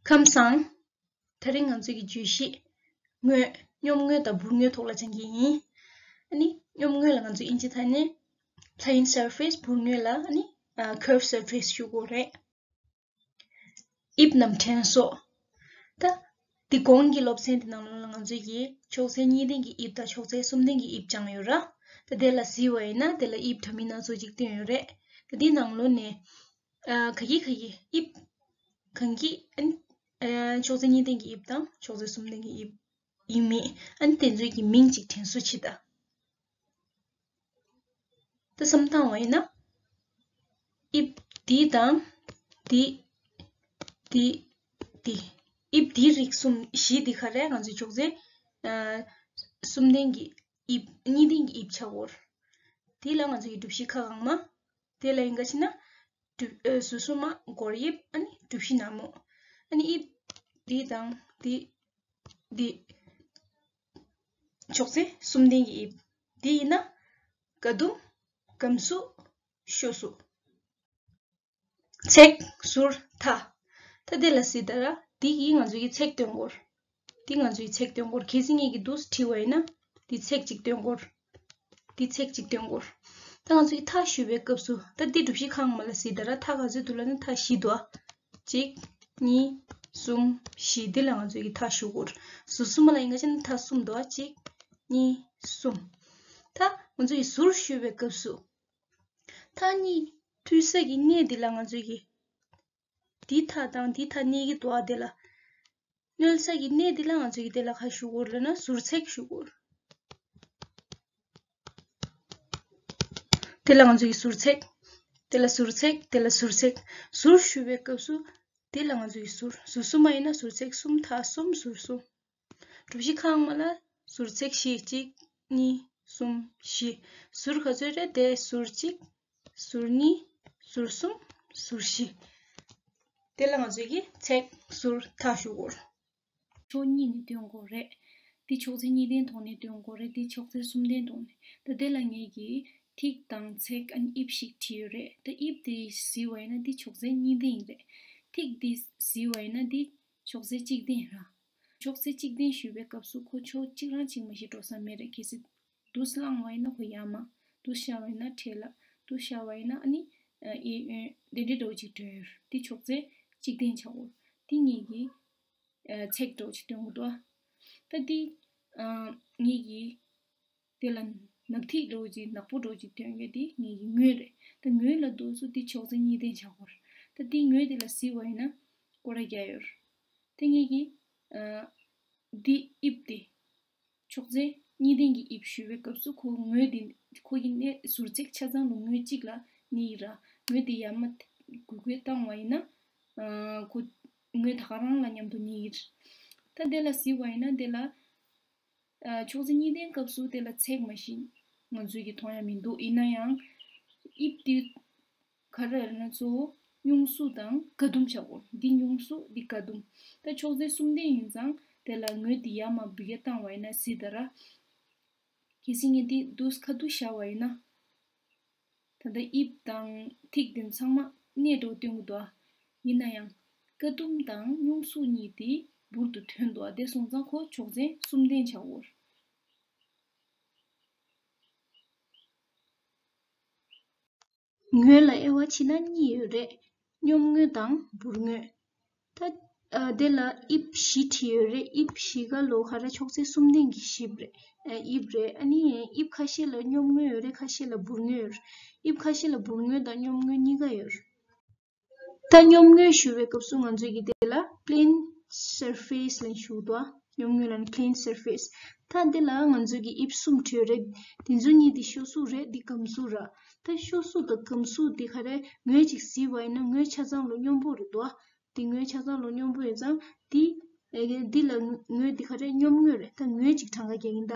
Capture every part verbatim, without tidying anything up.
ཁམས་བཟང་། དེ་རིང་ང་ཚོའི་གི་བརྗོད་གཞི་དངོས། སྙོམས་དངོས་དང་འབུར་དངོས་ཐོག་ལ་སྦྱང་གི་ཡིན། ཨ་ནི་སྙོམས་དངོས་ལ་ང་ཚོ་དབྱིན་ཇི་ཐ་སྙད་plane surface། འབུར་དངོས་ལ་ཨ་ནི་curved surface ཞུ་དགོས་རེད། དབྱིབས་རྣམས་དྲན་གསོ། ད་འདི་གོང་གི་སློབ་ཚན་འདི་ནང་ལོགས་ལ་ང་ཚོས་ཀྱི་ཕྱོགས་ཚད་གཉིས་ལྡན་གྱི་དབྱིབས་དང་ཕྱོགས་ཚད་གསུམ་ལྡན་གྱི་དབྱིབས་སྦྱངས་ཡོད་ར། ད་དེ་ལ་གཟིགས་པ་ཡིན་ན་དེ་ལ་དབྱིབས་འདྲ་མིན་སྣ་ཚོགས་ཅིག་བསྟན་ཡོད་རེད། ད་འདི་ནང་ལོགས་ནས་ཨ་ག་གི་ག་གི་དབྱིབས་གང་གི་ཨ་ནི་ཨ་ཕྱོགས་ཚད་གཉིས་ལྡན་གྱི་དབྱིབས་དང་ཕྱོགས་ཚད་གསུམ་ལྡན་གྱི་དབྱིབས་ཡིན་མིན། ཨ་ནི་དེ་ཚོའི་གི་མིང་ཅིག་དྲན་གསོ་བྱེད་ད། ད་བསམ་བཏང་བ་ཡིན་ན། དབྱིབས་འདི་དང་འདི། འདི། འདི། དབྱིབས་འདིའི་རིགས་གསུམ་བཞི་འདི་ག་རེ་ང་ཚོའི་ཕྱོགས་ཚད་ཨ་གསུམ་ལྡན་གྱི་དབྱིབས། གཉིས་ལྡན་གྱི་དབྱིབས་ཆགས་ཡོད་རེད། འདི་ལ་ང་ཚོ་ཡི་གྲུ་བཞི་ཁ་གང་མ། དེ་ལ་ཡིན་ག་ཕྱིན་ན། གྲུ་ཨ་ཟུར་གསུམ་མ་སྒོར་དབྱིབས། ཨ་ནི་གྲུ་བཞི་ནག་མོ། ཨ་ནི་དབྱིབས་འདི་དང་འདི། འདི། ཕྱོགས་ཚད་གསུམ་ལྡན་གྱི་དབྱིབས། འདི་ཡིན་ན། དཀའ་ཟླུམ། སྐམ་གཟུགས། ཤོག་གཟུགས། ཚེག་ཟུར་མཐའ། ད་འདི་ལ་གཟིགས་ད་ར། འདི་གིས་ང་ཚོ་གི་ཚེག་སྟོན་སྐོར། འདི་ང་ཚོའི་ཚེག་སྟོན་སྐོར། གལ་སྲིད་ངེད་ཀྱིས་འདུག་བྲིས་པ་ཡིན་ན། འདི་ཚེག་གཅིག་སྟོན་སྐོར། འདི་ཚེག་གཅིག་སྟོན་སྐོར། ད་ང་ཚོ་གི་མཐའ་ཞུ་བའི་སྐབས་སུ། ད་འདི་གྲུ་བཞི་ཁ་གང་མ་ལ་གཟིགས་ད་ར། མཐའ་ག་ཚོད་འདུག་ལབ་ན་མཐའ་བཞི་འདུག་ཨ། གཅིག་གཉིས། གསུམ། བཞི། འདི་ལ་ང་ཚོ་གི་མཐའ་ཞུ་སྐོར། ཟུར་གསུམ་མ་ལ་ཡིན་ག་ཕྱིན་ན་མཐའ་གསུམ་འདུག་ཨ། གཅིག་གཉིས། གསུམ། ད་ང་ཚོ་གི་ཟུར་ཞུ་བའི་སྐབས་སུ། མཐའ་གཉིས་མཐུད་ས་གི་གནས་འདི་ལ་ང་ཚོས་ཀྱི། འདི་མཐའ་དང་འདི་མཐའ་གནས་ཀྱི་འདུག་ཨ། དེ་ལ། མནོལ་ས་གི་གནས་འདི་ལ་ང་ཚོས་ཀྱི་དེ་ལ་ག་ཞུ་དགོས་ལབ་ན་ཟུར་ཚེག་ཞུ་དགོས། དེ་ལ་ང་ཚོས་ཀྱི་ཟུར་ཚེག་དེ་ལ་ཟུར་ཚེག་དེ་ལ་ཟུར་ཚེག་ཟུར་ཞུ་བའི་སྐབས་སུ། དེ་ལ་ང་ཚོས་ཀྱི་ཟུར། ཟུར་གསུམ་མ་ཡིན་ན་ཟུར་ཚེག་གསུམ། མཐའ་གསུམ། ཟུར་གསུམ། གྲུ་བཞི་ཁ་གང་མ་ལ་ཟུར་ཚེག་བཞི། གཅིག་གཉིས། གསུམ། བཞི། ཟུར་ག་ཚོད་རེད་དེ། ཟུར་གཅིག་ཟུར་གཉིས། ཟུར་གསུམ། ཟུར་བཞི། དེ་ལ་ང་ཚོས་ཀྱི་ཚེག་ཟུར་མཐའ་ཞུ་དགོས། ཕྱོགས་གཉིས་ནས་སྟོན་དགོས་རེད། འདི་ཕྱོགས་ཚད་གཉིས་ལྡན་ཐོག་ནས་སྟོན་དགོས་རེད། འདི་ཕྱོགས་ཚད་གསུམ་ལྡན་ཐོག་ནས། ད་དེ་ལ་ངེད་ཀྱིས་ཐིག་དང་ཚེག་ཨ་ནི་དབྱིབས་ཤིག་བྲིས་ཡོད་རེད། ད་དབྱིབས་དེ་གཟིགས་པ་ཡིན་ན་འདི་ཕྱོགས་ཚད་གཉིས་ལྡན་ཡིན་རེད། ཐིག་འདི་གཟིགས་པ་ཡིན་ན་འདི་ཕྱོགས་ཚད་གཅིག་ལྡན་ར། ཕྱོགས་ཚད་གཅིག་ལྡན་ཞུ་བའི་སྐབས་སུ་ཁོ་ཕྱོགས་གཅིག་རང་གཅིག་མ་ཞིག་འགྲོ་ས་མེད་རེད། གལ་སྲིད་འདུག་སེ་བླངས་པ་ཡིན་ན་ཁོ་ཡར་མར། འདུག་སེ་བཞག་པ་ཡིན་ན་འཕྲལ་ལ། འདུག་སེ་བཞག་པ་ཡིན་ན་ཨ་ནི་ཨ་གཡས་གཡོན་དེ་འདྲའི་འགྲོ་གཅིག་འགྲོ་ཡོད། འདི་ཕྱོགས་ཚད་གཅིག་ལྡན་ཆགས་འོ། འདི་གཉིས་ཀྱི་ཨ་ཚེག་འགྲོ་གཅིག་སྟོན་གྱི་འདུག་ཨ། ད་འདི་ཨ་གཉིས་ཀྱི་དེ་ལ་ནག་ཐིག་འགྲོ་གཅིག་ནག་པོ་འགྲོ་གཅིག་སྟོན་གྱི་འདི་གཉིས་ཀྱི་ངོས་རེད། ད་ངོས་ལ་འདུག་སུ་འདི་ཕྱོགས་ཚད་གཉིས་ལྡན་ཆགས་འོ། ད་འདི་ངོས་དེ་ལ་གཟིགས་པ་ཡིན་ན་སྐོར་ར་རྒྱག་ཡོད། དེ་གཉིས་ཀྱི་ཨ་འདི་དབྱིབས་དེ། ཕྱོགས་ཚད་གཉིས་ལྡན་གྱི་དབྱིབས་ཞུ་བའི་སྐབས་སུ་ཁོ་ངོས་འདི། ཁོ་གི་གནས་ཟུར་ཚེག་ཆ་ཚང་ལ་ངོས་གཅིག་ལ་གནས་ཡིན་ར། ངོས་འདི་ཡར་མར་འགུལ་སྐྱོད་བཏང་བ་ཡིན་ན། ཨ་ཁོ་ངོས་ད་ག་རང་ལ་མཉམ་དུ་གནས་ཡིན། ད་དེ་ལ་གཟིགས་པ་ཡིན་ན་དེ་ལ། ཨ་ཕྱོགས་ཚད་གཉིས་ལྡན་སྐབས་སུ་དེ་ལ་ཚེག་མ་གཞི་ང་ཚོས་ཀྱི་མཐོང་ཡ་མི་འདུག་ཡིན་ན་ཡང་། དབྱིབས་འདི། ག་རེ་རེད་ན་གཙོ་བོ་སྙུང་གཟུགས་དང་དཀའ་ཟླུམ་བྱ་དགོས། འདི་སྙུང་གཟུགས་འདི་དཀའ་ཟླུམ། ད་ཕྱོགས་ཚད་གསུམ་ལྡན་ཡིན་ཙང་དེ་ལ་ངོས་འདི་ཡར་མར་འབུད་རྒྱག་བཏང་བ་ཡིན་ན་གཟིགས་ད་ར། གལ་སྲིད་ངས་འདི་འདུག་ཁ་ཐུག་བཞག་པ་ཡིན་ན། ད་ལྟ་དབྱིབས་དང་ཐིག་འདི་ཚང་མ་གནས་འགྲོ་སྟོན་གྱི་འདུག་ཨ། ཡིན་ན་ཡང་དཀའ་ཟླུམ་དང་སྙུང་གཟུགས་གཉིས་དེ་འབུར་དུ་ཐོན་འདུག་ཨ། དེ་སོང་ཙང་ཁོ་ཕྱོགས་ཚད་གསུམ་ལྡན་བྱ་དགོས། ངོས་ལ་དབྱེ་བ་ཕྱེ་ན་གཉིས་ཡོད་རེད། སྙོམས་ངོས་དང་འབུར་ངོས། ད་ཨ་དེ་ལ་དབྱིབས་བཞི་བྲིས་ཡོད་རེད། དབྱིབས་བཞི་ག་ལོ་ག་རེ་ཕྱོགས་ཚད་གསུམ་ལྡན་གྱི་ཞིབ་རེད། ཨ་དབྱིབས་རེད། ཨ་ནི་དབྱིབས་ཁ་ཤས་ལ་སྙོམས་ངོས་ཡོད་རེད། ཁ་ཤས་ལ་འབུར་ངོས་ཡོད་རེད། དབྱིབས་ཁ་ཤས་ལ་འབུར་ངོས་དང་སྙོམས་ངོས་གཉིས་ཀ་ཡོད་རེད། ད་སྙོམས་ངོས་ཞུ་བའི་སྐབས་སུ་ང་ཚོས་ཀྱི་དེ་ལ་plane surface ལབ་ཞུ་འདུག་ཨ། སྙོམས་ངོས་ལ་ནི་plane surface། ད་འདི་ལ་ང་ཚོས་ཀྱི་དབྱིབས་གསུམ་བྲིས་རེད། དེ་ཚོ་གཉིས་དེ་ཤོག་གཟུགས་རེད། འདི་སྐམ་གཟུགས་ར། ད་ཤོག་གཟུགས་དང་སྐམ་གཟུགས་དེ་ག་རེ་ངོས་གཅིག་གཟིགས་པ་ཡིན་ན་ངོས་ཆ་ཚང་ལ་སྙོམས་པོ་རེད་འདུག་ཨ། དེ་ངོས་ཆ་ཚང་ལ་སྙོམས་པོ་ཡིན་ཙང་དེ་ཨེ་འདི་ལ་ངོས་དེ་ག་རེ་སྙོམས་ངོས་རེད། ད་ངོས་གཅིག་གྲངས་ཀ་རྒྱག་ཡིན་ད།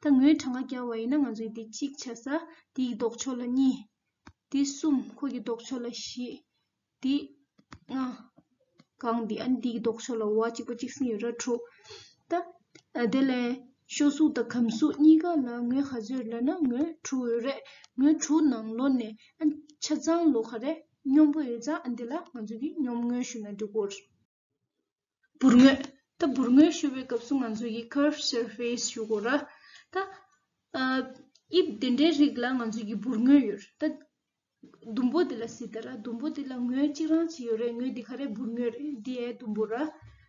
ད་ངོས་གྲངས་ཀ་རྒྱག་པ་ཡིན་ན་ང་ཚོས་དེ་གཅིག་ཆ་ས་དེའི་ལྡོག་ཕྱོགས་ལ་གཉིས། དེ་གསུམ། ཁོ་གི་ལྡོག་ཕྱོགས་ལ་བཞི། དེ་ལྔ། གང་དེ་ཨ་ནི་དེ་གི་ལྡོག་ཕྱོགས་ལ་བ་གཅིག་པ་གཅིག་སྲིང་ཡོད་ར་དྲུག། ད་ཨ་དེ་ལས་ཤོག་གཟུགས་དང་སྐམ་གཟུགས་གཉིས་ཀ་ལ་ངོས་ག་ཚོད་ལབ་ན་ངོས་དྲུག་ཡོད་རེད། ངོས་དྲུག་ནང་ལོགས་ནས་ཨ་ཆ་ཚང་ལོ་ག་རེ་སྙོམས་པོ་ཡོད་ཙང་ཨ་འདི་ལ་ང་ཚོ་གི་སྙོམས་ངོས་ཞུ་ན་འགྲིག་གོ། འབུར་ངོས། ད་འབུར་ངོས་ཞུ་བའི་སྐབས་སུ་ང་ཚོ་ཡི་curved surface ཞུ་དགོས་ར། ད་ཨ་དབྱིབས་དེ་འདྲའི་རིགས་ལ་ང་ཚོ་ཡི་འབུར་ངོས་ཡོད་རེད། ད་ཟླུམ་པོ་དེ་ལ་གཟིགས་ད་ར། ཟླུམ་པོ་དེ་ལ་ངོས་གཅིག་རང་གཅིག་ཡོད་རེད། ངོས་འདི་ག་རེ་འབུར་ངོས་རེད། འདི་ཨེ་ཟླུམ་པོ་ར།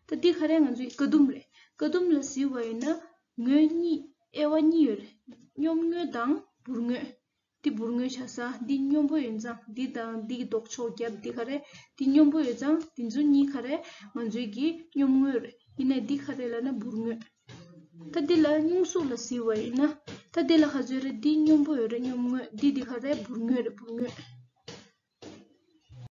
ད་འདི་ག་རེ་ང་ཚོ་ཡི་ཀ་ཟླུམ་རེད། ཀ་ཟླུམ་ལ་གཟིགས་པ་ཡིན་ན་ངོས་གཉིས་དབྱེ་བ་གཉིས་ཡོད་རེད། སྙོམས་ངོས་དང་འབུར་ངོས། འདི་འབུར་ངོས་ཆགས་ས། འདི་སྙོམས་པོ་ཡོད་ཙང་འདི་དང་འདི་གི་ལྡོག་ཕྱོགས་རྒྱབ་འདི་ག་རེ། འདི་སྙོམས་པོ་ཡོད་ཙང་འདི་ཚོ་གཉིས་ག་རེ་ང་ཚོའི་གི་སྙོམས་ངོས་རེད། ཡིན་ནའི་འདི་ག་རེ་ལབ་ན་འབུར་ངོས། ད་འདི་ལ་སྙུང་གཟུགས་ལ་གཟིགས་པ་ཡིན་ན། ད་འདི་ལ་ག་ཚོད་རེད། འདི་སྙོམས་པོ་ཡོད་རེད། སྙོམས་ངོས། འདི་འདི་ག་རེ་འབུར་ངོས་རེད། འབུར་ངོས།